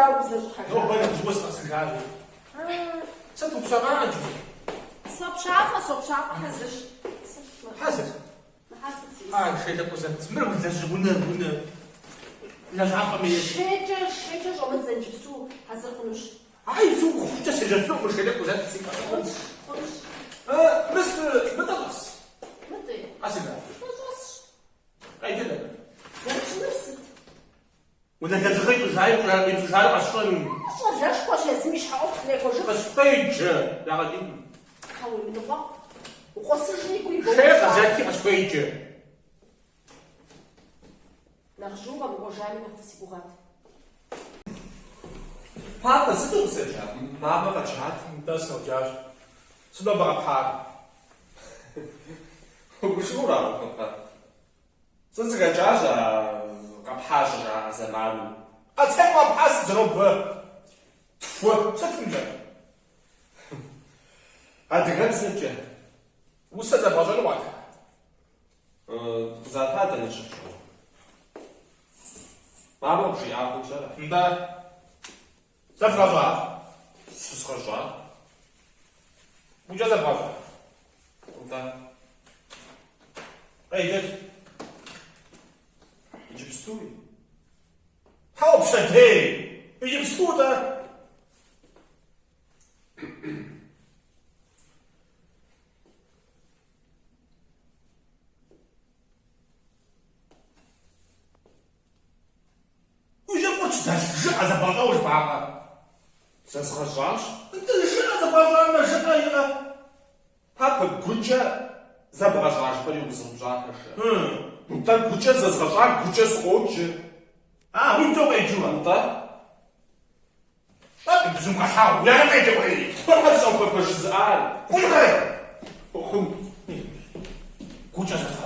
дауэ узэрыщӏыхьэжар? Нобэ нэхъ жьыуэ сыкъэсыжащ. Сыт упщэфӏа иджыри? Сопщафӏэ, сопщафӏэ, хьэзырщ. Хьэзыр? Мыхьэр сыт си А, шей тӏэкӏу къызэт. Мыр улэжь, унэ, унэ. Лэжьапӏэм ейщ. Шейкӏэ, шейкӏэ щӏомыдзэ иджыпсту хьэзыр хъунущ. Ай, иджыпсту хъухукӏэ сежьэфынукъым, шей тӏэкӏу къызэт, си пӏэ. Хъунщ, хъунщ. Мыс, Мытӏэ щӏэс. Мытӏи? Къэсыжа? Мытӏэ щӏэсщ. Къеджэт абы. Зэрыпщӏынур сыт? Унэ лэжьыгъэ ищӏыжаи ищӏыжарэ къэсщӏэну. Щӏалэшхуэщ, езым и щхьэ ӏуэху зэрехуэжыф. Къысхуеджэ, ягъэкӏынкъым. Тхьэ уемыныкъуэкъу. Укъосыжри кӏуи Шей боупщӏа. къызэти къысхуеджэ. Нэхъ жьыуэ къэмыкӏуэжами нэхъ си гугъэт. Папэ, сыту укъызэджа? Мамэ къэджат. Нтӏэ, сыноджащ. Сыт нобэ къэпхьар? Угушыӏэу ара, папэ? Сэ сыхэкӏащ а къэпхьа щыжаӏэ зэманым. Къэцей къэпхьа сыт нобэ? Тхуэ, сытымкӏэ? Адыгэбзэмкӏэ. Усэ зэбгъэщӏэну къуата? Къызата дэнэ щыпщӏэн? Мамэ къыбжиӏа хъунщ ара? Нтӏэ. Зэбгъэщӏа? Зэзгъэщӏа? Гукӏэ зэбгъэщӏа? Нтӏэ. Къеджэт. Иджыпстуи? Хьэуэ, пщэдей! Иджыпсту-тӏэ? Уи жьэм фоч дэлъ, жыӏэ зэбгъэщӏауэ жыпӏакъэ? Зэзгъэщӏащ. Нтӏэ, жыӏэ зэбгъэщӏамэ, жыӏэ иӏэ. Папэ, гукӏэ зэбгъэщӏа жыпӏэри укъызэупщӏа пэжкъэ? Нтӏэ, гукӏэ зэзгъэщӏар гукӏэ сыкъоджэ. А, уигукӏэ укъеджэу ара? Нтӏэ. Щӏэкъым, зумыгъэлъагъу, уи анэм къеджэ кӏуэи. Уэра сщӏэпэпэ жызыӏар. Хъункъэ? Хъун. Гукӏэ зэзгъэщӏа.